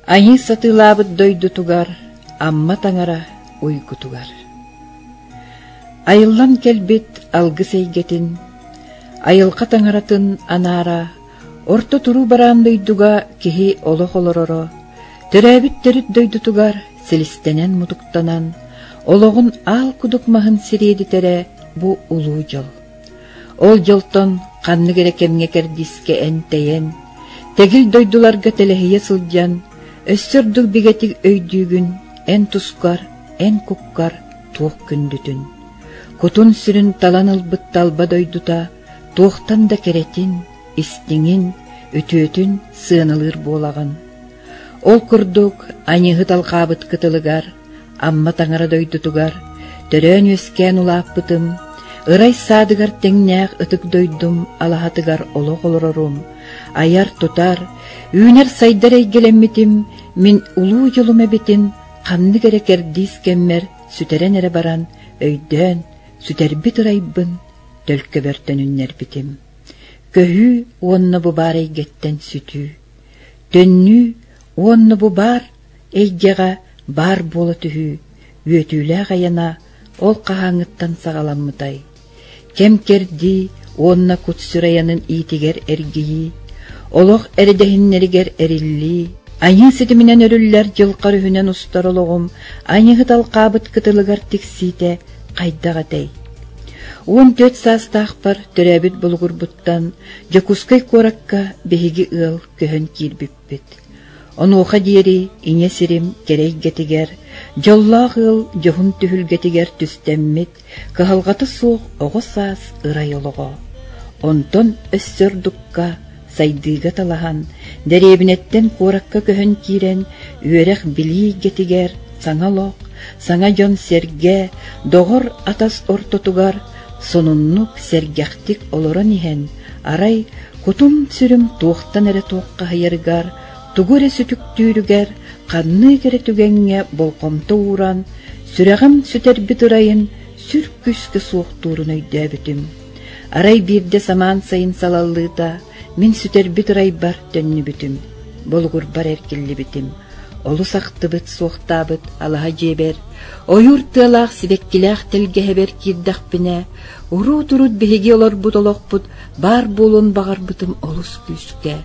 Айыы сатыылаабыт дойдутугар Амма таҥара уйгутугар. Айыллан кэлбит алгыс эйгэтин, айылҕа таҥаратын анаара орто туруу бараан дойдуга киһи олох олороро, төрөөбүт төрүт дойдутугар силистэнэн-мутуктанан, олоҕун аал кудук маһын сириэдитэрэ бу улуу дьол. Ол дьолтон ханнык эрэ кэмҥэ кэрдиискэ эн тэйэн, тэгил дойдуларга тэлэһийэ сылдьан, өссө ордук бигэтик өйдүүгүн эн тускар, эн куккар туох күндүтүн. Кутун-сүрүн талан ылбыт талба дойдута туохтан да кэрэтин, истиҥин, үтүөтүн сыаналыыр буолаҕын. Ол курдук аньыыһыт алҕаабыт кытылыгар Амма таҥара дойдутугар төрөөн-үөскээн улааппытым, ырай саадыгар тэҥнээх ытык дойдум алаһатыгар олох олорорум, айар-тутар, үүнэр-сайдар эйгэлэммитим мин улуу дьолум эбитин ханнык эрэ кэрдиис кэммэр сүтэрэн эрэ баран өйдөөн, сүтэрбит ырайбын төлкөбөр төнүннэрбитим. Көһүү уонна бу баар эйгэттэн сүтүү, төннүү уонна бу баар эйгэҕэ баар буола түһүү үөтүүлээх айана ол хаһааҥҥыттан саҕаламмытай? Кэм-кэрдии уонна кут-сүр айанын иитигэр эргийии, олох эрэдэһиннэригэр эриллии, айыы ситиминэн өрүллэр дьылҕа өрүһүнэн устар олоҕум айыыһыт алҕаабыт кытылыгар тиксиитэ хайдах этэй? 14 саастаахпар төрөөбүт Болугурбуттан Дьокуускай куоракка биһиги ыал көһөн киирбиппит. Онуоха диэри ийэ сирим кэрэ эйгэтигэр, дьоллоох ыал дьоһун түһүлгэтигэр түстэммит, кыһалҕата суох оҕо саас ырай олоҕо. Онтон өссө ордукка, сайдыыга талаһан, дэриэбинэттэн куоракка көһөн киирэн, үөрэх-билии эйгэтигэр саҥа олох, саҥа дьон-сэргэ, доҕор-атас ортотугар сонуннук, сэргэхтик олорон иһэн, арай кутум-сүрүм туохтан эрэ туоххаһыйарыгар, тугу эрэ сүтүктүүрүгэр, ханнык эрэ түгэҥҥэ болҕомто ууран, сүрэҕим сүтэрбит ырайын сүр күүскэ суохтуурун өйдөөбүтүм. Арай биирдэ самаан сайын салаллыыта мин сүтэрбит ырайбар төннүбүтүм, болугурбар эргиллибитим. Олус ахтыбыт, суохтаабыт алаһа дьиэбэр, ойуур тыалаах сибэккилээх тэлгэһэбэр киирдэхпинэ, уруут-урут биһиги олорбут олохпут баар буолуон баҕарбытым олус күүскэ.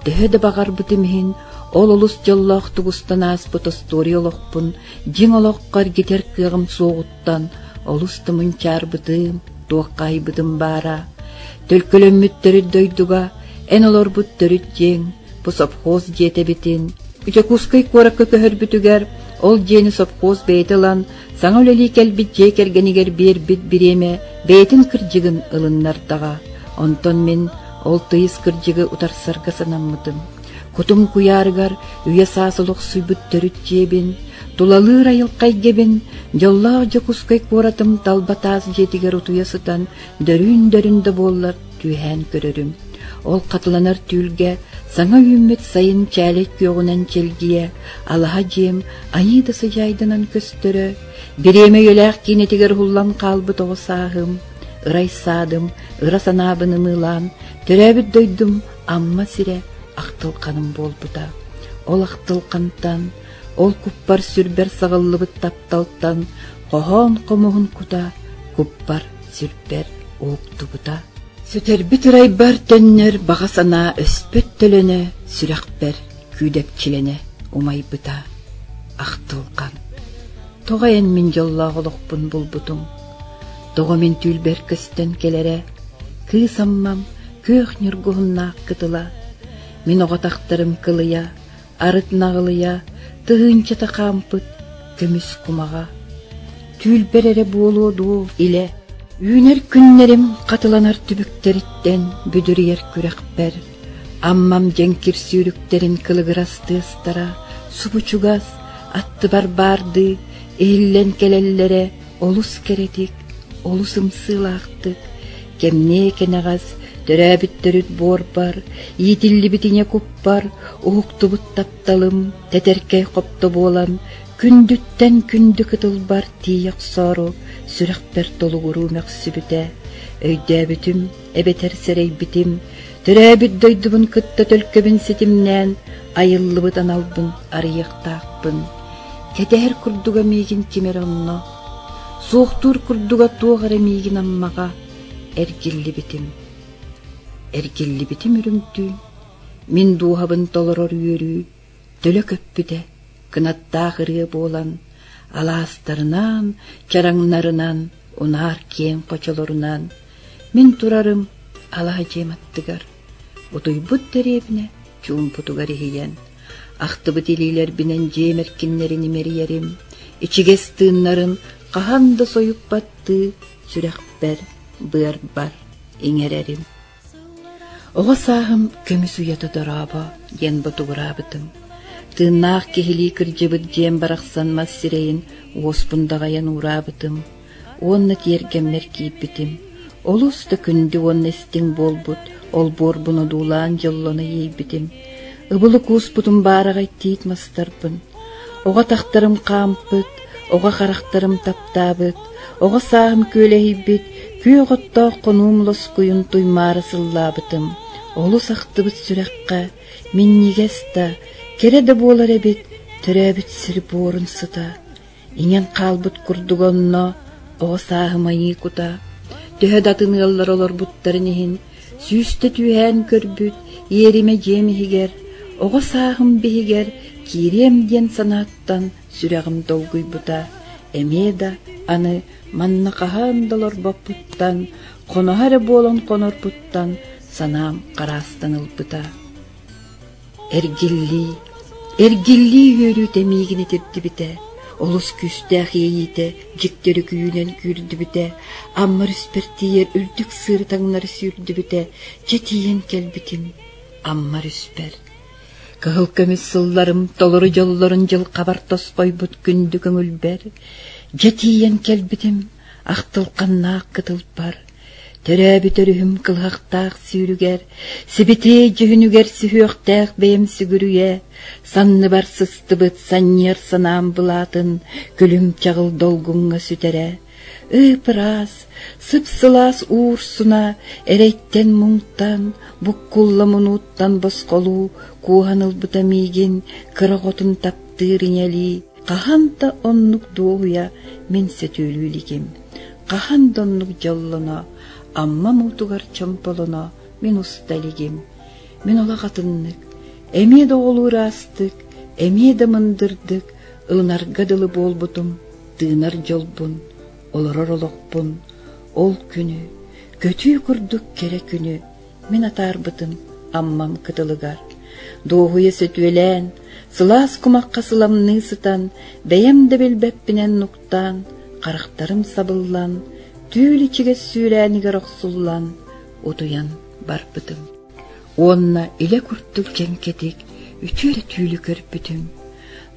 Төһө да баҕарбытым иһин, ол олус дьоллоохтук устан ааспыт остуоруйа олохпун дьиҥ олоххо эргитэр кыаҕым суоҕуттан олус да мунчаарбытым, туоххаһыйбытым баара. Төлкөлөммүт төрүт дойдуга эн олорбут төрүт дьиэҥ, бу сопхуос дьиэтэ эбитин, Дьокуускай куоракка көһөрбүтүгэр ол дьиэни сопхуос бэйэтэ ылан саҥа үлэлии кэлбит дьиэ кэргэнигэр биэрбит бириэмэ бэйэтин кырдьыгын ылыннардаҕа. Онтон мин ол тыйыс кырдьыгы утарсарга санаммытым. Кутум куйаарыгар үйэ-саас олохсуйбут төрүт дьиэбин, тулалыыр айылҕа эйгэбин, дьоллоох Дьокуускай куоратым талба таас дьиэтигэр утуйа сытан дөрүүн-дөрүн да буоллар түһээн көрөрүм. Ол хатыланар түүлгэ саҥа үүммүт сайын чээлэй күөҕүнэн чэлгийэ, алаһа дьиэм айыы да сыдьаайданан көстөрө, бириэмэ үйэлээх киинэтигэр уһуллан хаалбыт оҕо сааһым, ырай саадым, ыра санаабын ымыылаан, төрөөбүт дойдум Амма сирэ ахтылҕаным буолбута. Ол ахтылҕантан, ол куппар-сүрбэр саҕыллыбыт тапталтан хоһоон хомуһун кута куппар-сүрбэр уһуктубута. Сүтэрбит ырайбар төннөр баҕа санаа өспөт төлөнө сүрэхпэр күүдэпчилэнэ умайбыта. Ахтылҕан. Тоҕо эн мин дьоллоох олохпун булбутуҥ? Тоҕо мин түүлбэр көстөн кэлэрэ? Кыыс Аммам күөх ньургуһуннаах кытыла, мин оҕотахтарым кылыйа, арыт наҕылыйа, тыһыынчата хаампыт көмүс кумаҕа. Түүлбэр эрэ буолуо дуу илэ, үүнэр күннэрим хатыланар түбүктэриттэн бүдүрүйэр күрэхпэр, Аммам дьэҥкир сүүрүктэрин кылыгырас тыастара субу чугас, аттыбар баардыы иһиллэн кэлэллэрэ олус кэрэтик, олус ымсыылаахтык, кэмниэ кэнэҕэс төрөөбүт төрүт буорбар, иитиллибит ийэ куппар уһуктубут тапталым тэтэркэй хопто буолан, күндүттэн күндү кытылбар тиийэ охсоору сүрэхпэр толугуруу мөхсүбүтэ. Өйдөөбүтүм эбэтэр сэрэйбитим, төрөөбүт дойдубун кытта төлкөбүн ситимнээн, Айыллыбыт аналбын арыйыахтаахпын, кэтэһэр курдуга миигин ким эрэ онно, суохтуур курдуга туох эрэ миигин Аммаҕа эргиллибитим. Эргиллибитим үрүҥ түүн, мин дууһабын толорор үөрүү төлө көппүтэ, кынаттаах ырыа буолан, алаастарынан, чараҥнарынан, унаар киэҥ хочолорунан мин турарым алаһа дьиэм аттыгар, утуйбут дэриэбинэ чуумпутугар иһийэн, ахтыбыт илиилэрбинэн дьиэм эркиннэрин имэрийэрим, ичигэс тыыннарын хаһан да сойуппаттыы сүрэхпэр, быарбар иҥэрэрим. Оҕо сааһым көмүс уйата дорообо диэн ботугураабытым. Тыыннаах киһилии кырдьыбыт дьиэм барахсан мас сирэйин уоспун даҕайан уураабытым уонна тиэргэммэр киирбитим. Олус да күндү уонна истиҥ буолбут олбуорбун одуулаан дьоллоно иэйбитим. Ыбылы кууспутум баараҕай тиит мастарбын. Оҕо атахтарым хаампыт, оҕо харахтарым таптаабыт, оҕо сааһым күөлэһийбит, күөх оттоох хонуум лоскуйун туймаара сыллаабытым. Олус ахтыбыт сүрэххэ минньигэс да, кэрэ да буолар эбит төрөөбүт сир буорун сыта. Иҥэн хаалбыт курдук онно оҕо сааһым айыы кута, төһө да атын ыаллар олорбуттарын иһин, сүүстэ түһээн көрбүт иэримэ дьиэм иһигэр, оҕо сааһым биһигэр киириэм диэн санааттан сүрэҕим долгуйбута, эмиэ да аны манна хаһан да олорбоппуттан, хоноһо эрэ буолан хонорбуттан санаам хараастан ылбыта. Эргиллии, эргиллии үөрүүтэ миигин итирдибитэ, олус күүстээх иэйиитэ дьикти өрүкүйүүнэн күүрдүбүтэ, Амма өрүспэр тиийэр үрдүк сыыры таҥнары сүүрдүбүтэ, дьэ тиийэн кэлбитим Амма өрүспэр. Кыһыл көмүс сылларым толору дьоллорун дьылҕабар тосхойбут күндү көҥүлбэр, дьэ тиийэн кэлбитим ахтылҕаннаах кытылбар, төрөөбүт өрүһүм кылыһахтаах сүүрүгэр, сибитиэй дьүһүнүгэр сүһүөхтээх бэйэм сүгүрүйэ, санныбар сыстыбыт санньыар санаам былаатын күлүм чаҕыл долгуҥҥа сүтэрэ, ып-ыраас, сып-сылаас уурсуна эрэйтэн-муҥтан, буккулла мунууттан босхолуу кууһан ылбыта миигин кыра оҕотун таптыыр ийэлии, Хаһан да оннук дуоһуйа мин сөтүөлүү илигим, хаһан да оннук дьоллоно, Амма муутугар чомполоно мин уста илигим. Мин олох атыннык, эмиэ да оҕолуу ыраастык, эмиэ да мындырдык ылынарга дылы буолбутум, тыынар дьолбун, олорор олохпун, ол күнү, көтүү курдук кэрэ күнү Мин атаарбытым Аммам кытылыгар. Дуоһуйа сөтүөлээн, сылаас кумахха сыламныы сытан, бэйэм да билбэппинэн нуктаан, харахтарым сабыллан, түүл ичигэс сүүрээнигэр охсуллан, утуйан барбытым. Уонна илэ курдук дьэҥкэтик үтүө эрэ түүлү көрбүтүм.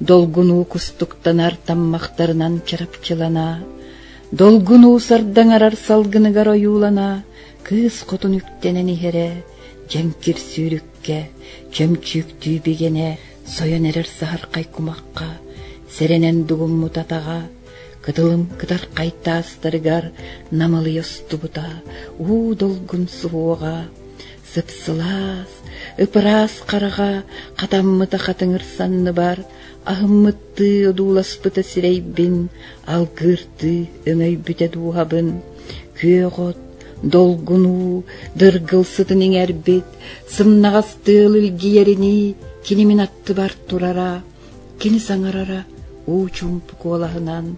Долгун уу кустуктанар таммахтарынан чарапчылана, долгун уу сардаҥарар салгыныгар ойуулана, Кыыс хотун үктэнэн иһэрэ, дьэҥкир сүүрүккэ, чөмчүүктүү бигэнэ сойон эрэр саһархай кумахха, сэрэнэн дугуммут атаҕа, кытылым кытархай таастарыгар намылыйа устубута, уу долгун суһуоҕа, сып-сылаас, ып-ыраас хараҕа хатаммыта хатыҥыр санныбар, аһыммыттыы одууласпыта сирэйбин, алгыырдыы өҥөйбүтэ дууһабын, күөх от, долгун уу, дыргыл сытын иҥэрбит, сымнаҕас тыал илгийэринии кини мин аттыбар турара, кини саҥарара уу чуумпу куолаһынан,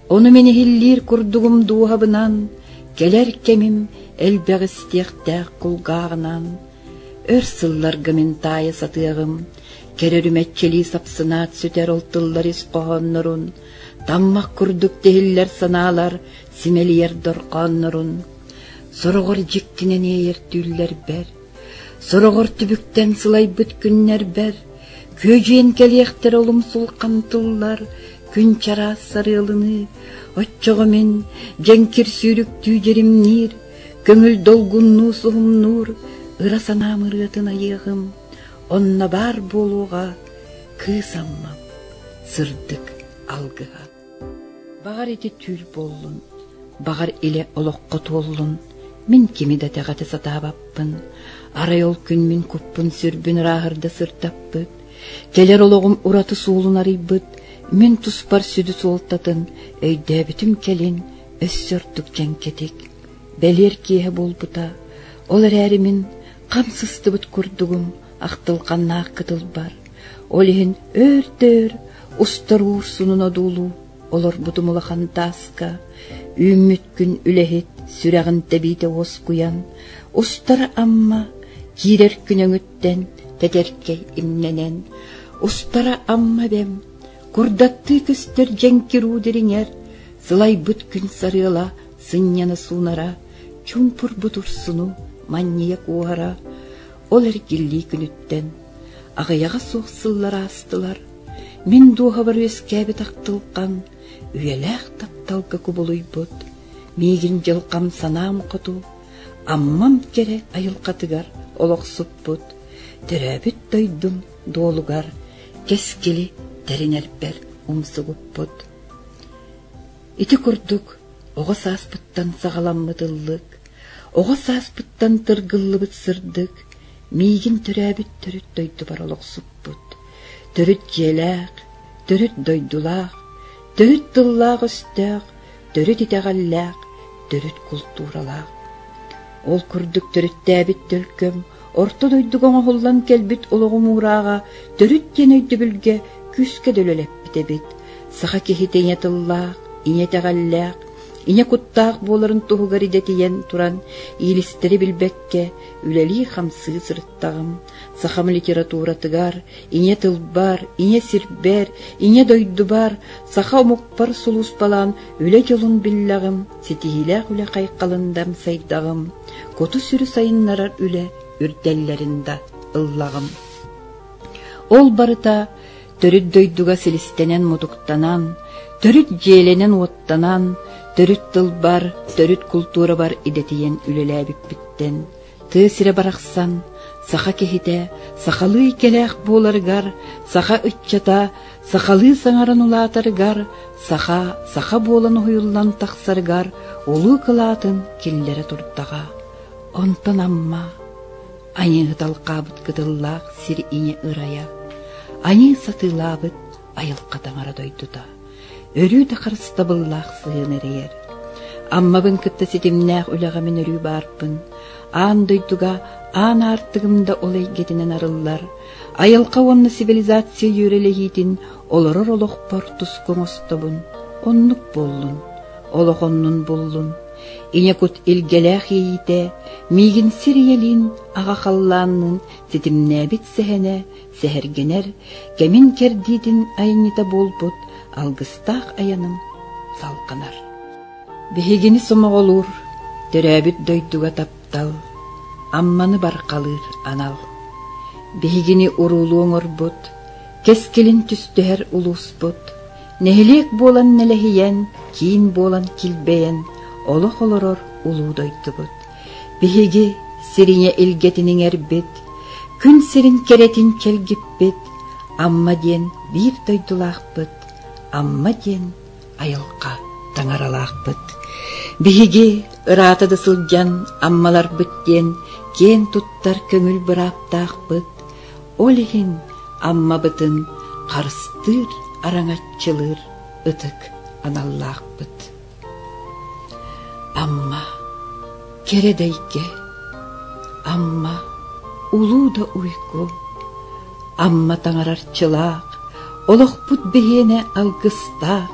ону мин иһиллиир курдугум дууһабынан, кэлэр кэмим элбэх истиэхтээх кулгааҕынан, өр сылларга мин таайа сатыаҕым, кэрэ үрүмэччилии сапсынаат сүтэр ол тыллар ис хоһооннорун, таммах курдук тиһиллэр санаалар симэлийэр дорҕооннорун, сороҕор дьиктинэн иэйэр түүллэрбэр, сороҕор түбүктэн сылайбыт күннэрбэр, күөдьүйэн кэлиэхтэр олумсулхан тыллар, күн чараас сарыалыныы, оччоҕо мин дьэҥкир сүүрүктүү дьиримниир, көҥүл долгуннуу суһумнуур ыра санаам ырыатын айыаҕым, онно баар буолуоҕа кыыс Аммам сырдык алгыһа. Баҕар ити түүл буоллун, баҕар илэ олоххо туоллун, мин кими да итэҕэтэ сатаабаппын. Арай ол күн мин куппун-сүрбүн ырааһырда сырдаппыт. Кэлэр олоҕум ураты суолун арыйбыт, мин туспар сүдү суолтатын өйдөөбүтүм кэлин өссө ордук дьэҥкэтик. Бэлиэр киэһэ буолбута, ол эрээри мин хам сыстыбыт курдугум ахтылҕаннаах кытылбар. Ол иһин өөр-дөр устар уурсунун одуулуу олорбутум улахан тааска, үүммүт күн үлэһит сүрэҕин тэбиитэ уоскуйан, устар Амма киирэр күн өҥүттэн тэтэркэй имнэнэн, устара Амма эбэм курдаттыы көстөр дьэҥкир уу дириҥэр, сылайбыт күн сарыала сынньана суунара, чуумпурбут урсуну манньыйа куоһара, ол эргиллии күнүттэн аҕыйаҕа суох сыллар аастылар, мин дууһабар үөскээбит ахтылҕан үйэлээх тапталга кубулуйбут, миигин дьылҕам санаам хоту Аммам кэрэ айылҕатыгар олохсуппут, төрөөбүт дойдум дуолугар кэскили тэринэрбэр умсугуппут. Ити курдук оҕо сааспыттан саҕаламмыт ыллык, оҕо сааспыттан тыргыллыбыт сырдык миигин төрөөбүт төрүт дойдубар олохсуппут, төрүт дьиэлээх, төрүт дойдулаах, төрүт тыллаах-өстөөх, төрүт итэҕэллээх, төрүт култууралаах. Ол курдук төрүттээбит төлкөм орто дойдуга оҥоһуллан кэлбит олоҕум уурааҕа төрүт диэн өйдөбүлгэ күүскэ да үлэлэппит эбит. Саха киһитэ ийэ тыллаах, ийэ итэҕэллээх, ийэ куттаах буоларын туһугар идэтийэн туран иилистэри билбэккэ үлэлии-хамсыы сырыттаҕым. Сахам литературатыгар, ийэ тылбар, ийэ сирбэр, ийэ дойдубар, саха омукпар сулууспалаан үлэ дьолун биллэҕим, ситиһиилээх үлэ хайхалын да амсайдаҕым, куту-сүрү сайыннарар үлэ үрдэллэрин да ыллаҕым. Ол барыта төрүт дойдуга силистэнэн-мутуктанан, төрүт дьиэлэнэн-уоттанан, төрүт тылбар, төрүт култуурабар идэтийэн үлэлээбиппиттэн тыа сирэ барахсан саха киһитэ сахалыы эйгэлээх буоларыгар, саха ыччата сахалыы саҥаран улаатарыгар, саха саха буолан уһуйуллан тахсарыгар улуу кылаатын киллэрэ турдаҕа. Онтон Амма айыыһыт алҕаабыт кытыллаах сир ийэ ырайа, айыы сатыылаабыт айылҕа таҥара дойдута, өрүү да харыстабыллаах сыһыан эрэйэр. Аммабын кытта ситимнээх үлэҕэ мин өрүү баарбын, аан дойдуга аан аартыгым да ол эйгэтинэн арыллар, айылҕа уонна цивилизация дьүөрэлэһиитин олорор олохпор туску оҥостобун, оннук буоллун, олох оннун буллун. Ийэ кут илгэлээх иэйиитэ миигин сир ийэлиин аҕа халлаанныын ситимнээбит сэһэнэ сэһэргэнэр кэмин кэрдиитин айымньыта буолбут алгыстаах айаным салҕанар. Биһигини сомоҕолуур төрөөбүт дойдуга таптал, Амманы барҕалыыр анал. Биһигини уруулуу оҥорбут, кэскилин түстэһэр улууспут, нэһилиэк буолан нэлэһийэн, киин буолан килбэйэн олох олорор улуу дойдубут. Биһиги сириҥэ илгэтин иҥэрбит, күн сирин кэрэтин чэлгиппит, Амма диэн биир дойдулаахпыт, Амма диэн айылҕа таҥаралаахпыт. Биһиги ыраата да сылдьан Аммаларбыт диэн киэн туттар көҥүл бырааптаахпыт, ол иһин Аммабытын харыстыыр, араҥаччылыыр ытык аналлаахпыт. Амма, кэрэ да эйгэ, Амма, улуу да уйгу, Амма таҥарарчылаах, олохпут биһиэнэ алгыстаах,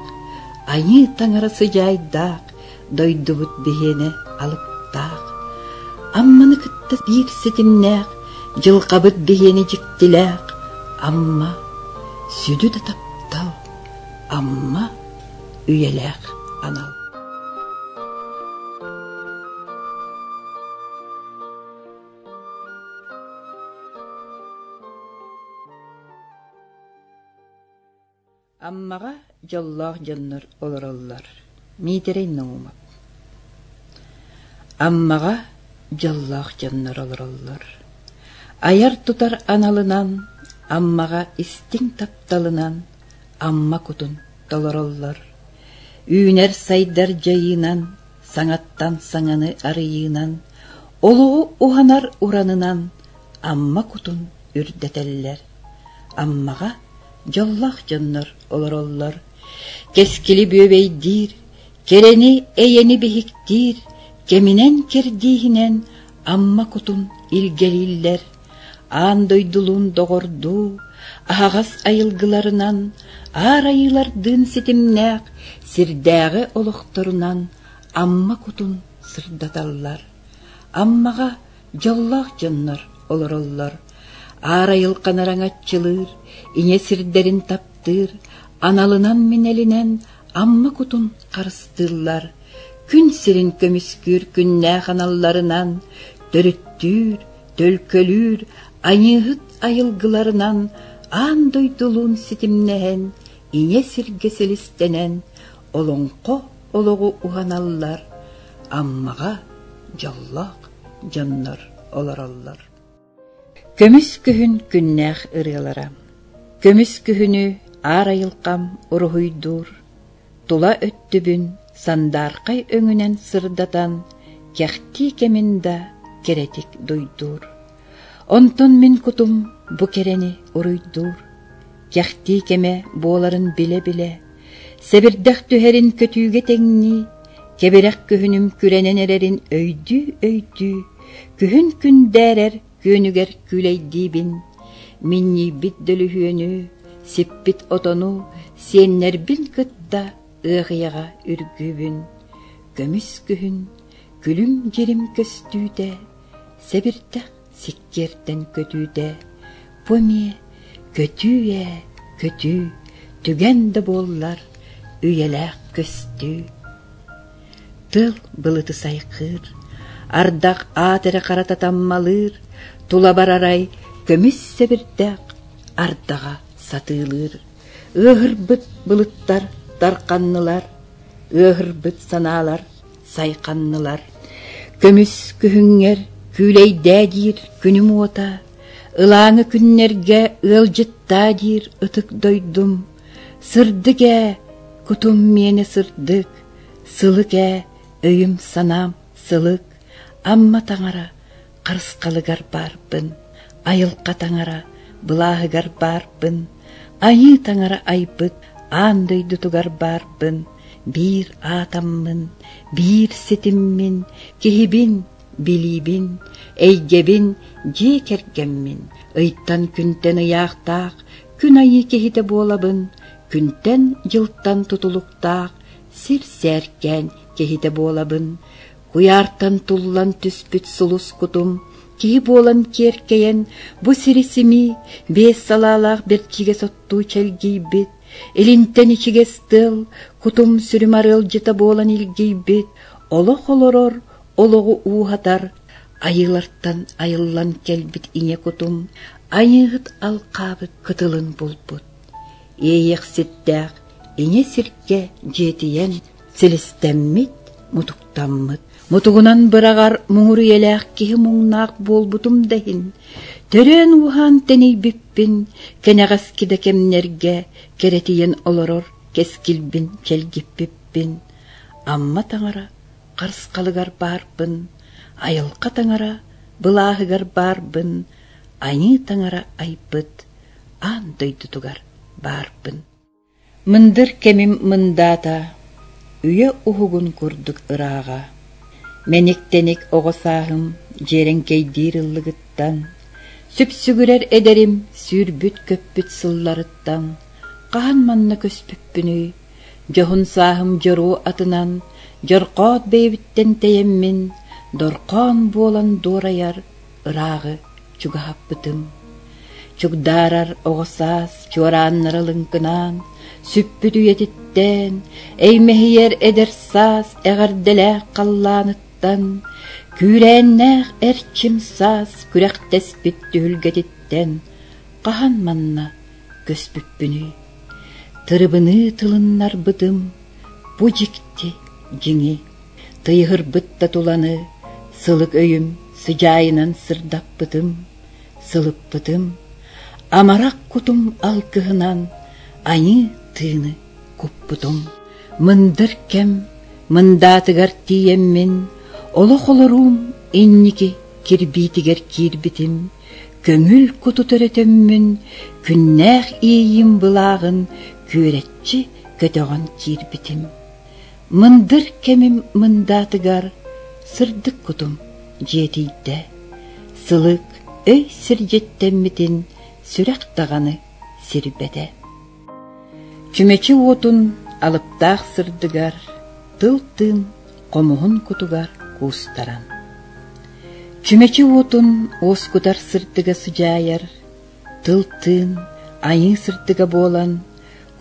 айыы таҥара сыдьаайдаах, дойдубут биһиэнэ алыптаах. Амманы кытта биир ситимнээх, дьылҕабыт биһиэнэ дьиктилээх, Амма, сүдү да таптал, Амма үйэлээх анал. Аммаҕа дьоллоох дьоннор олороллор. Миитэрэй Наумов Аммаҕа дьоллоох дьоннор олороллор. Айар-тутар аналынан, Аммаҕа истиҥ тапталынан Амма кутун толороллор. Үүнэр-сайдар дьайыынан, саҥаттан саҥаны арыйыынан, олоҕу уһанар уранынан Амма кутун үрдэтэллэр. Аммаҕа дьоллоох дьоннор олороллор. Кэскили бүөбэйдиир, кэрэни, эйэни биһиктиир, кэминэн кэрдииһинэн Амма кутун илгэлииллэр. Аан дойдулуун доҕордуу, аһаҕас айылгыларынан, аар айыылардыын ситимнээх сирдээҕи олохторунан Амма кутун сырдаталлар. Аммаҕа дьоллоох дьоннор олороллор. Аар айылҕаны араҥаччылыыр, ийэ сирдэрин таптыыр, аналынан-минэлинэн Амма кутун харыстыыллар. Күн сирин көмүскүүр күннээх аналларынан, төрүттүүр, төлкөлүүр, айыыһыт айылгыларынан аан дойдулуун ситимнэһэн, ийэ сиргэ силистэнэн, олоҥхо олоҕу уһаналлар, Аммаҕа дьоллоох дьоннор олороллор. Көмүс күһүн күннээх ырыалара Көмүс күһүнү аар айылҕам уруһуйдуур, тула өттүбүн сандаархай өҥүнэн сырдатан, кэхтии кэмин да кэрэтик дуйдуур. Онтон мин кутум бу кэрэни уруйдуур, кэхтии кэмэ буоларын билэ-билэ, сэбирдэх түһэрин көтүүгэ тэҥнии, кэбирэх күһүнүм күрэнэн эрэрин өйдүү-өйдүү, күһүн күндээрэр күөнүгэр күүлэйдиибин, минньийбит дөлүһүөнү, сиппит отону сиэннэрбин кытта ыаҕыйаҕа үргүүбүн, көмүс күһүн күлүм-дьирим көстүүтэ, сэбирдэх сиккиэртэн көтүүтэ, бу эмиэ көтүү ээ, көтүү, түгэн да буоллар үйэлээх көстүү. Тыал былыты сайхыыр, ардах аат эрэ харата таммалыыр, тулабар арай көмүс сэбирдэх ардаҕа сатыылыыр. Ыаһырбыт былыттар тарханнылар, ыаһырбыт санаалар сайханнылар. Көмүс күһүҥҥэр күүлэйдээ диир күнүм уота, ылааҥы күннэргэ ыалдьыттаа диир ытык дойдум. Сырдык ээ, кутум миэнэ сырдык, сылык ээ, өйүм-санаам сылык, Амма таҥара харысхалыгар баарбын, айылҕа таҥара былааһыгар баарбын, айыы таҥара айбыт аан дойдутугар баарбын, биир аатаммын, биир ситиммин, киһибин, билиибин, эйгэбин, дьиэ кэргэммин, ыйтан-күнтэн ыйаахтаах күн айыы киһитэ буолабын, күнтэн-дьылтан тутулуктаах сир сээркээн киһитэ буолабын, куйаартан туллан түспүт сулус кутум, киһи буолан киэркэйэн, бу сири симии, биэс салаалаах бэрчигэ соттуу чэлгийбит, илинтэн ичигэс тыал, кутум-сүрүм арыалдьыта буолан илгийбит, олох олорор, олоҕу ууһатар, айыылартан айыллан кэлбит ийэ кутум, айыыһыт алхаабыт кытылын булбут. Иэйиэхситтээх ийэ сиргэ дьиэтийэн силистэммит, мутуктаммыт. Мутугунан быраҕар муҥур үйэлээх киһи муҥнаах буолбутум да иһин, төрөөн-ууһаан тэнийбиппин, кэнэҕэски да кэмнэргэ кэрэтийэн олорор кэскилбин чэлгиппиппин, Амма таҥара харысхалыгар баарбын, айылҕа таҥара былааһыгар баарбын, айыы таҥара айбыт аан дойдутугар баарбын. Мындыр кэмим мындаата, үйэ уһугун курдук ырааҕа. Мэник-тэник оҕо сааһым дьиэрэҥкэйдиир ыллыгыттан, сүпсүгүрэр эдэрим сүүрбүт-көппүт сылларыттан хаһан манна көспүппүнүй, дьоһун сааһым дьоруо атынан, дьорҕоот бэйэбиттэн тэйэммин, дорхоон буолан дуорайар ырааҕы чугаһаппытым. Чугдаарар оҕо саас чуорааннара лыҥкынаан, сүппүт үйэтиттэн, эймэһийэр эдэр саас эҕэрдэлээх халлааныттан, күүрээннээх эрчим саас күрэхтэспит түһүлгэтиттэн хаһан манна көспүппүнүй? Тырыбыныы тылыннарбытым бу дьикти дьиҥи Тыйыһырбыт да туланы сылык өйүм сыдьаайынан сырдаппытым, сылыппытым, амарах кутум алгыһынан айыы тыыны куппутум. Мындыр кэм мындаатыгар тиийэммин, олох олоруум инники кирбиитигэр киирбитим. Көҥүл куту төрөтөммүн, күннээх иэйиим былааҕын күөрэччи көтөҕөн киирбитим. Мындыр кэмим мындаатыгар сырдык кутум дьиэтийдэ, сылык өй сирдьиттэммитин сүрэх даҕаны сирбэтэ. Чүмэчи уотун алыптаах сырдыгар тыл-тыын хомуһун кутугар куустаран. Чүмэчи уотун уоскутар сырдыга сыдьаайар, тыл-тыын айыы сырдыга буолан,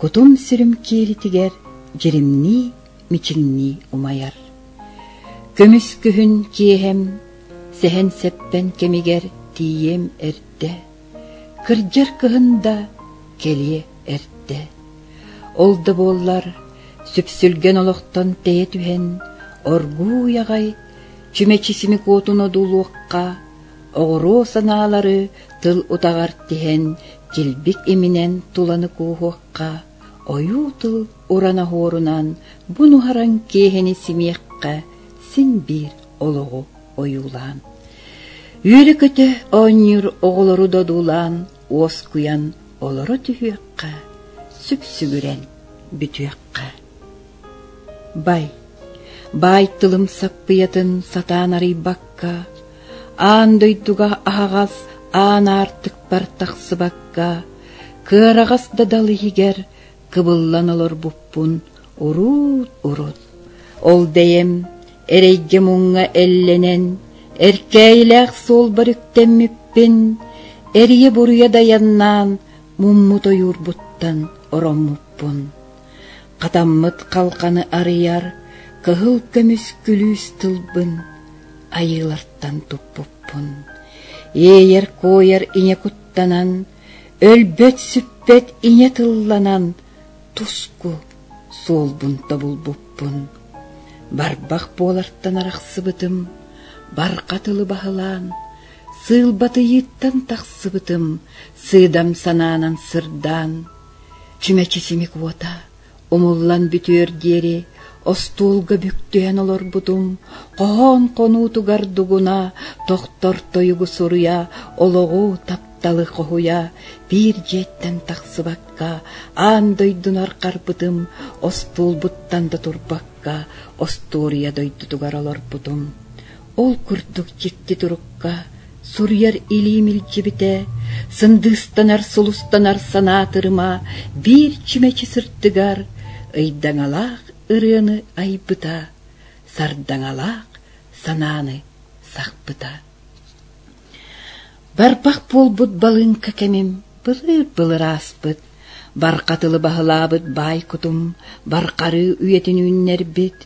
кутум-сүрүм киэлитигэр дьиримнии, мичиҥнии умайар. Көмүс күһүн киэһэм, сэһэн-сэппэн кэмигэр тиийиэм эрдэ, кырдьар кыһын да кэлиэ эрдэ. Ол да буоллар, сүпсүлгэн олохтон тэйэ түһэн, оргууй аҕай чүмэчи симик уотун одуулуохха, оҕуруо санаалары тыл утаҕар тиһэн, килбик иминэн туланы кууһуохха, ойуу тыл уран оһуорунан бу нуһараҥ киэһэни симиэххэ син биир олоҕу ойуулаан. Үөрэ-көтө оонньуур оҕолору додуулаан, уоскуйан олоро түһүөххэ, сүпсүгүрэн бүтүөххэ. Бай, баай тылым саппыйатын сатаан арыйбакка, аан дойдуга аһаҕас аан аартыкпар тахсыбакка, кыараҕас да дал иһигэр кыбыллан олорбуппун уруут-урут. Ол бэйэм эрэйгэ-муҥҥа эллэнэн, эркээйилээх суолбар үктэммиппин, эрийэ-буруйа дайаннаан муммут ойуурбуттан ороммуппун. Хатаммыт халҕаны арыйар кыһыл көмүс күлүүс тылбын айыылартан туппуппун. Иэйэр-куойар ийэ куттанан, өлбөт-сүппэт ийэ тылланан туску суолбун тобулбуппун. Барбах буолартан арахсыбытым, барҕа тылы баһылаан, сыылбатыйыыттан тахсыбытым, сыыдам санаанан сырдаан, чүмэчи симик уота умуллан бүтүөр диэри остуолга бүк түһэн олорбутум, хоһоон хонуутугар дугуна, тохтор тойугу суруйа, олоҕу тапталы хоһуйа, биир дьиэттэн тахсыбакка, аан дойдуну арҕарбытым, остуолбуттан да турбакка, остуоруйа дойдутугар олорбутум. Ол курдук дьикти турукка суруйар илиим илдьибитэ, сындыыстанар сулустанар санаа тырыма биир чүмэчи сырдыгар ыйдаҥалаах ырыаны айбыта, сардаҥалаах санааны сахпыта. Барбах буолбут балыыҥка кэмим былыр-былыр ааспыт, барҕа тылы баһылаабыт баай кутум барҕарыы үйэтин үүннэрбит,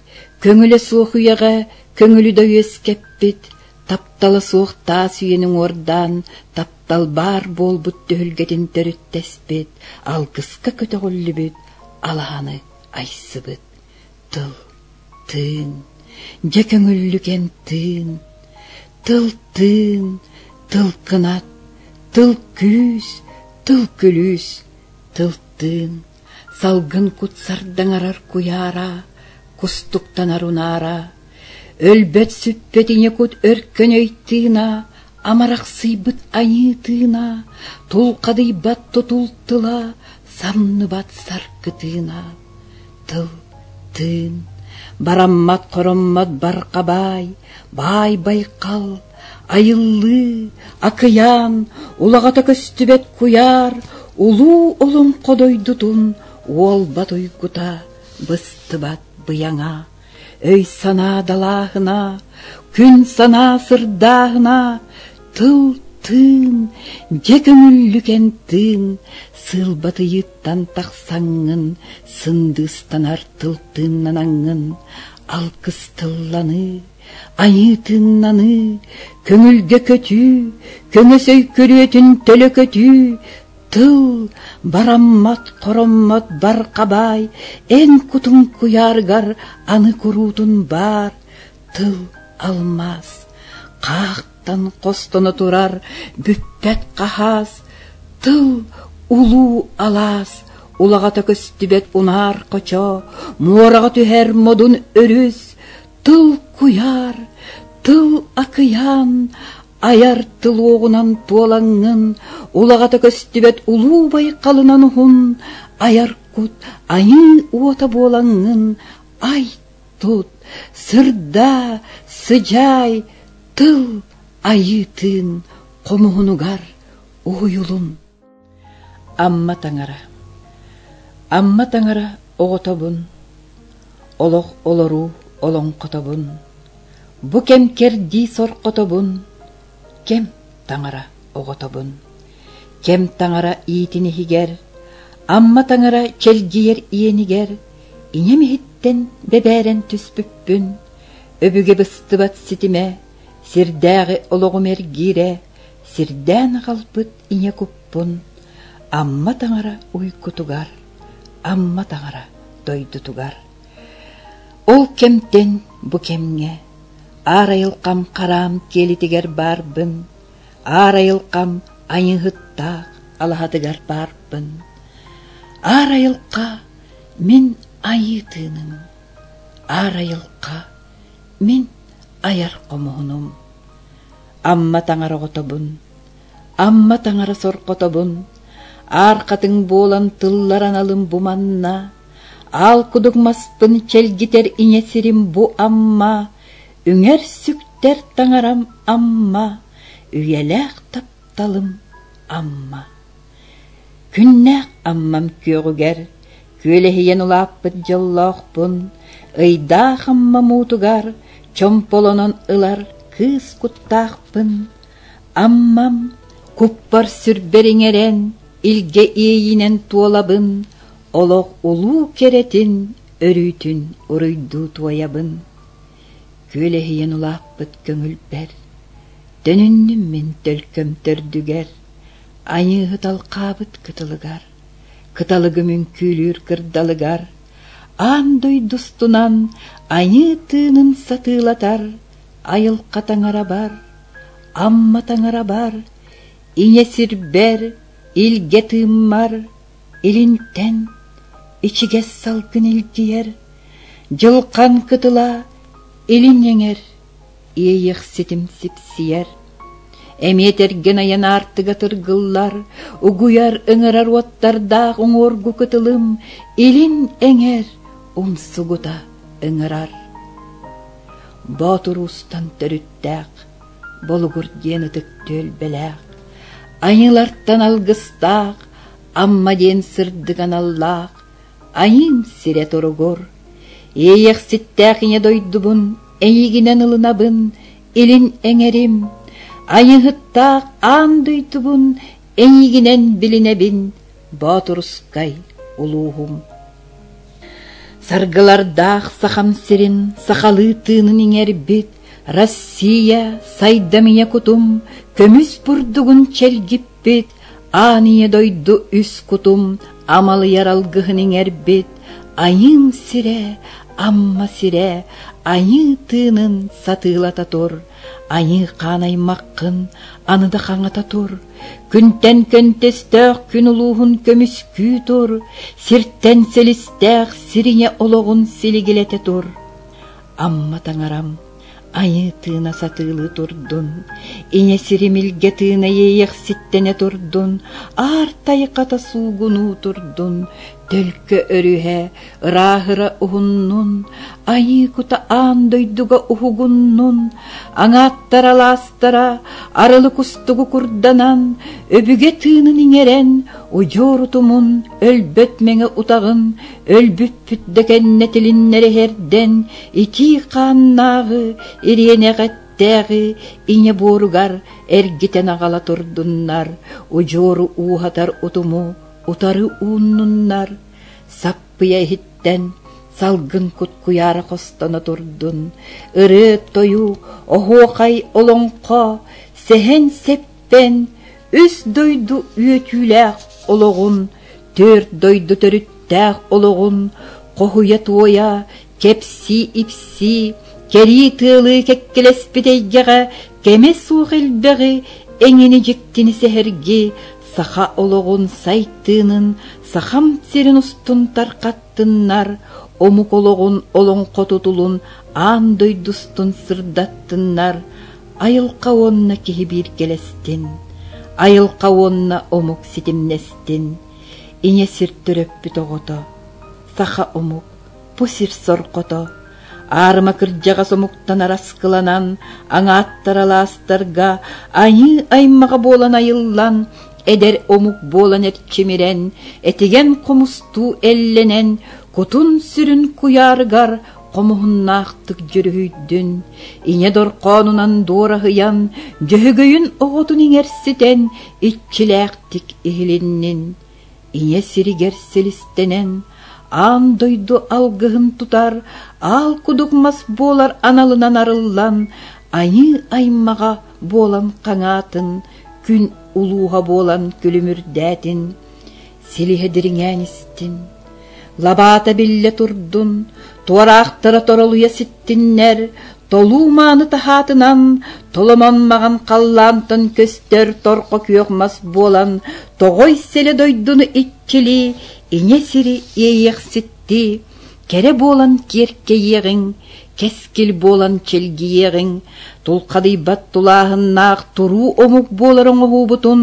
көҥүлэ суох үйэҕэ көҥүлү да үөскэппит, таптала суох таас үйэни уҥуордаан, таптал баар буолбут түһүлгэтин төрүттэспит, алгыска көтөҕүллүбүт алаһаны айсыбыт. Тыл, тыын, дьэ көҥүллүкэн тыын, тыл тыын, тыл кынат, тыл күүс, тыл күлүүс, тыл тыын, салгын кут сардаҥарар куйаара, кустуктанар унаара, өлбөт-сүппэт ийэ кут өркөн өй тыына, амарахсыйбыт айыы тыына, тулхадыйбат тутул тыла, самныбат саргы тыына. Тыл, тыын, бараммат-хороммот барҕа баай, баай байҕал, айыллыы, акыйаан, улаҕата көстүбэт куйаар, улуу олоҥхо дойдутун уолбат уйгута, быстыбат быйаҥа, өй-санаа далааһына, күн-санаа сырдааһына, тыл-тыын, дьэ көҥүллүкэн тыын, сыылбатыйыыттан тахсаҥҥын, сындыыстанар тыл тыыннанаҥҥын, алгыс тылланыы, айыы тыыннаныы, көҥүлгэ көтүү, көҥөс өй күрүөтүн төлө көтүү, Тыл бараммат, хороммот барҕа баай, эн кутуҥ куйаарыгар аны куруутун баар, тыл алмаас, хаахтан хостоно турар бүппэт хаһаас, тыл улуу алаас, улаҕата көстүбэт унаар хочо, муораҕа түһэр модун өрүс, тыл куйаар, тыл акыйаан, Айар тыл уоҕунан туолаҥҥын, улаҕата көстүбэт улуу байҕалынан уһун, айар кут айыы уота буолаҥҥын, ай тут, сырдаа, сыдьаай, тыл айыы тыын хомуһунугар уһуйулун. Амма таҥара Амма таҥара оҕотобун, олох олоруу олоҥхотобун, бу кэм кэрдии сорхотобун, кэм таҥара оҕотобун. Кэм таҥара иитин иһигэр, Амма таҥара чэлгийэр иэнигэр ийэм иһиттэн бэбээрэн түспүппүн, өбүгэ быстыбат ситимэ, сирдээҕи олоҕум эргиирэ, сирдээн аҕалбыт ийэ куппун Амма таҥара уйгутугар, Амма таҥара дойдутугар. Ол кэмтэн бу кэмҥэ аар айылҕам хараам киэлитигэр баарбын, аар айылҕам айыыһыттаах алаһатыгар баарбын. Аар айылҕа мин айыы тыыным, аар айылҕа мин айар хомуһунум. Амма таҥара оҕотобун, Амма таҥара сорҕотобун, Аар хатыҥ буолан тыллар аналым бу манна, Аал кудук маспын чэлгитэр ийэ сирим бу Амма, Үҥэр сүктэр таҥарам Амма, Үйэлээх тапталым Амма. Күннээх Аммам күөҕүгэр күөлэһийэн улааппыт дьоллоохпун, ыйдаах Аммам уутугар чомполонон ылар кыыс куттаахпын. Аммам куппар сүрбэр иҥэрэн, илгэ иэйиинэн туолабын, олох улуу кэрэтин өрүүтүн уруйдуу туойабын. Күөлэһийэн улааппыт көҥүлбэр, төнүннүм мин төлкөм төрдүгэр, Айыыһыт алхаабыт кытылыгар, кыталыгым үҥкүүлүүр кырдалыгар, аан дойду устунан айыы тыынын сатыылатар айылҕа таҥарабар, Амма таҥарабар, ийэ сирбэр, илгэ тыыммар, илинтэн ичигэс салгын илгийэр, дьылҕан кытыла илин эҥэр иэйиэхситим сипсийэр. Эмиэ тэргэн айан аартыга тыргыллар, угуйар, ыҥырар уоттардаах уҥуоргу кытылым илин эҥэр умсугута ыҥырар. Боотур уустан төрүттээх, Болугур диэн ытык түөлбэлээх, айыылартан алгыстаах, Амма диэн сырдык аналлаах, айыым сирэ туругур. Иэйиэхситтээх ийэ дойдубун эйигинэн ылынабын, илин эҥэрим, айыһыттаах аан дойдубун эйигинэн билинэбин, Боотурускай улууһум. Саргылардаах Сахам сирин сахалыы тыынын иҥэрбит Россия сайдам ийэ кутум көмүс бурдугун чэлгиппит Аан ийэ дойду үс кутум амалыйар алгыһын иҥэрбит Айыым сирэ, Амма сирэ, айыы тыынын сатыылата тур, айыы хаан аймаххын аны да хаҥата тур, күнтэн көнтөстөөх күн улууһун көмүскүү тур, сиртэн силистээх сириҥэ олоҕун силигилэтэ тур. Амма таҥарам, Айыы тыына сатыылыы турдун, ийэ сирим илгэ тыына иэйэхситтэнэ турдун, аар тайҕата суугунуу турдун, төлкө өрүһэ ырааһыра уһуннун, айыы кута аан дойдуга уһугуннун, аҥааттар алаастара арылы кустугу курданан, өбүгэ тыынын иҥэрэн, удьуор утумун, өлбөт мэҥэ утаҕын, өлбүппүт да кэннэ тилиннэри иһэрдэн, итии хааннааҕы, ириэнэх эттээҕи ийэ буоругар эргитэн аҕала турдуннар, удьуору ууһатар утуму утары ууннуннар, саппыйа иһиттэн салгын кут куйаара хостоно турдун, ырыа-тойук, оһуохай, олоҥхо, сэһэн-сэппэн үс дойду үөтүүлээх олоҕун, түөрт дойду төрүттээх олоҕун хоһуйа-туойа, кэпсии-ипсии, кэрии тыалыы кэккэлэспит эйгэҕэ кэмэ суох элбэҕи, эҥини дьиктини сэһэрги, саха олоҕун сайтыынын сахам сирин устун тарҕаттыннар, омук олоҕун олоҥхо тутулун аан дойду устун сырдаттыннар. Айылҕа уонна киһи бииргэлэстин, айылҕа уонна омук ситимнэстин, ийэ сир төрөппүт оҕото, саха омук, бу сир сорҕото, аарыма кырдьаҕас омуктан араскыланан, аҥааттар алаастарга айыы аймаҕа буолан айыллан, эдэр омук буолан эрчимирэн, этигэн хомустуу эллэнэн, кутун-сүрүн куйаарыгар хомуһуннаахтык дьүрүһүйдүн, ийэ дорхоонунан дуораһыйан, дьөһөгөйүн оҕотун иҥэрситэн, иччилээхтик иһилиннин. Ийэ сиригэр силистэнэн, аан дойду алгыһын тутар, аал кудук мас буолар аналынан арыллан, айыы аймаҕа буолан хаҥаатын, күн улууһа буолан күлүмүрдээтин, силиһэ дириҥээн истин. Лабаата биллэ турдун, туораахтара торолуйа ситтиннэр, толуу мааны таһаатынан, толомон маҕан халлаантан көстөр торҕо күөх мас буолан, тоҕой сэлэ дойдуну иччилии, ийэ сири иэйиэхситтии, кэрэ буолан киэркэйиэҕиҥ, кэскил буолан чэлгийиэҕиҥ, тулхадыйбат тулааһыннаах туруу омук буолар оҥоһуубутун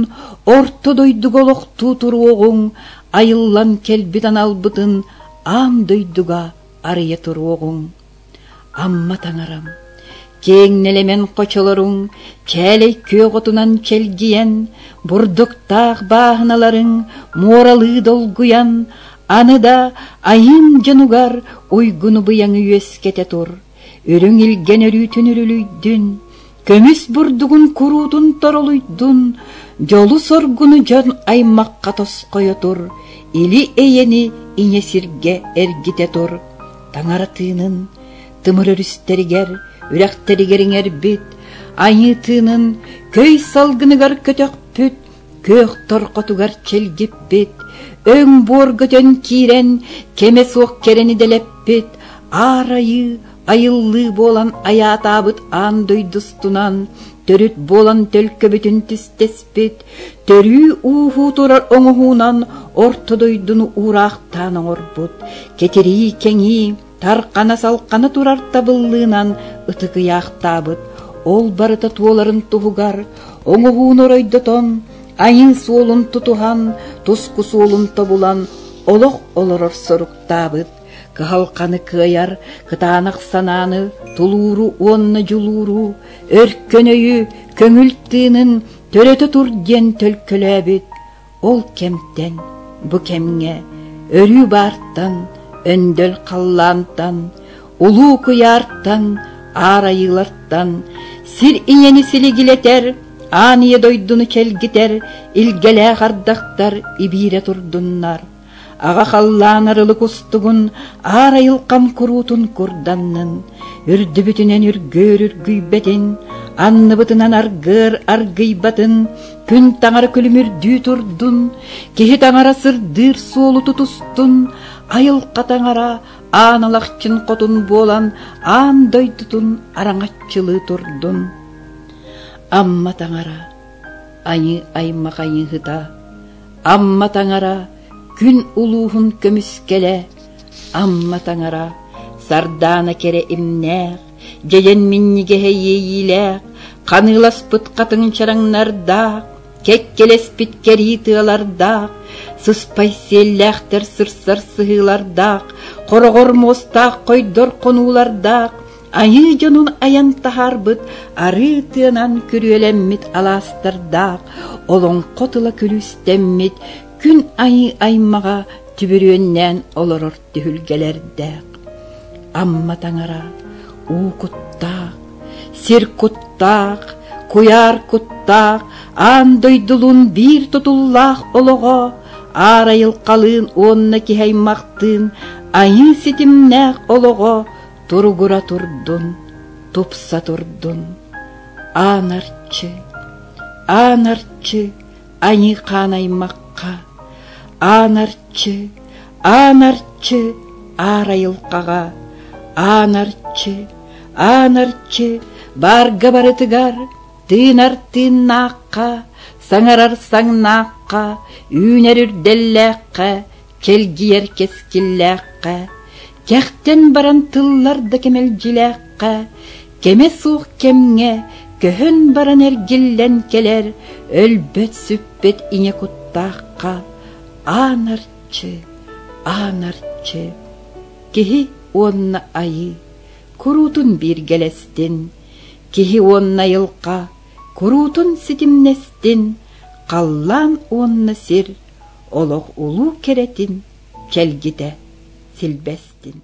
орто дойдуга олохтуу туруоҕуҥ, айыллан кэлбит аналбытын аан дойдуга арыйа туруоҕуҥ. Амма таҥарам, киэҥ нэлэмэн хочолоруҥ чээлэй күөх отунан чэлгийэн, бурдуктаах бааһыналарыҥ муоралыы долгуйан, аны да айыым дьонугар уйгуну-быйаҥы үөскэтэ тур, үрүҥ илгэн өрүүтүн үрүлүйдүн, көмүс бурдугун куруутун торолуйдун, дьолу-соргуну дьон аймахха тосхойо тур, или-эйэни ийэ сиргэ эргитэ тур, таҥара тыынын тымыр өрүстэригэр, үрэхтэригэр иҥэрбит, айыы тыынын көй салгыныгар көтөхпүт, күөх торҕотугар чэлгиппит, өҥ буорга өтөн киирэн, кэмэ суох кэрэни дэлэппит, аар айыы, айыллыы буолан айаатаабыт аан дойду устунан, төрүт буолан төлкөбүтүн түстэспит, төрүү-ууһуу турар оҥоһуунан орто дойдуну уураахтаан оҥорбут, кэтирии-кэҥии, тархана-салхана турар табыллыынан ытык ыйаахтаабыт, ол барыта туоларын туһугар оҥоһууну оройдотон, айыы суолун тутуһан, туску суолун тобулан олох олорор соруктаабыт, кыһалҕаны кыайар кытаанах санааны, тулууру уонна дьулууру, өркөн өйү, көҥүл тыынын төрөтө тур диэн төлкөлөөбүт, Ол кэмтэн бу кэмҥэ өрүү баартан, өндөл халлаантан, улуу куйаартан, аар айыылартан, сир ийэни силигилэтэр, аан ийэ дойдуну чэлгитэр илгэлээх ардахтар ибиирэ турдуннар. Аҕа халлаан арылы кустугун аар айылҕам куруутун курданнын, үрдүбүтүнэн үргүөр үргүйбэтин, анныбытынан аргыар аргыйбатын, күн таҥара күлүмүрдүү турдун, киһи таҥара сырдыыр суолу тутустун, айылҕа таҥара аан алахчын хотун буолан аан дойдутун араҥаччылыы турдун. Амма таҥара, айыы аймах айыыһыта, Амма таҥара, күн улууһун көмүскэлэ, Амма таҥара, сардаана кэрэ имнээх, дьэдьэн минньигэһэ иэйиилээх, ханыыласпыт хатыҥ чараҥнардаах, кэккэлэспит кэрии тыалардаах, сыспай сиэллээхтэр сырсар сыһыылардаах, хороҕор муостаах хойдор хонуулардаах, Айыы дьонун айан таһаарбыт арыы тыанан күрүөлэммит алаастардаах, олоҥхо тыла күлүүстэммит, күн айыы аймаҕа түбүрүөннээн олорор түһүлгэлэрдээх. Амма таҥара уу куттаах, сир куттаах, куйаар куттаах, аан дойдулуун биир тутуллаах олоҕо, аар айылҕалыын уонна киһи аймахтыын айыы ситимнээх олоҕо Туругура турдун, тупса турдун, аан арчы, аан арчы, айыы-хаан аймахха, аан арчы, аан арчы, аар айылҕаҕа, аан арчы, аан арчы, баарга барытыгар, тыынар тыыннаахха, саҥарар саҥнаахха, үүнэр үрдэллээххэ, чэлгийэр кэскиллээххэ, кэхтэн баран тыллар да кэмэлдьилээххэ, кэмэ суох кэмҥэ. Көһөн баран эргиллэн кэлэр өлбөт-сүппэт ийэ куттаахха аан арчы, аан арчы, киһи уонна айыы куруутун бииргэлэстин, киһи уонна айылҕа куруутун ситимнэстин, халлаан уонна сир олох улуу кэрэтин чэлгитэ силбэстин.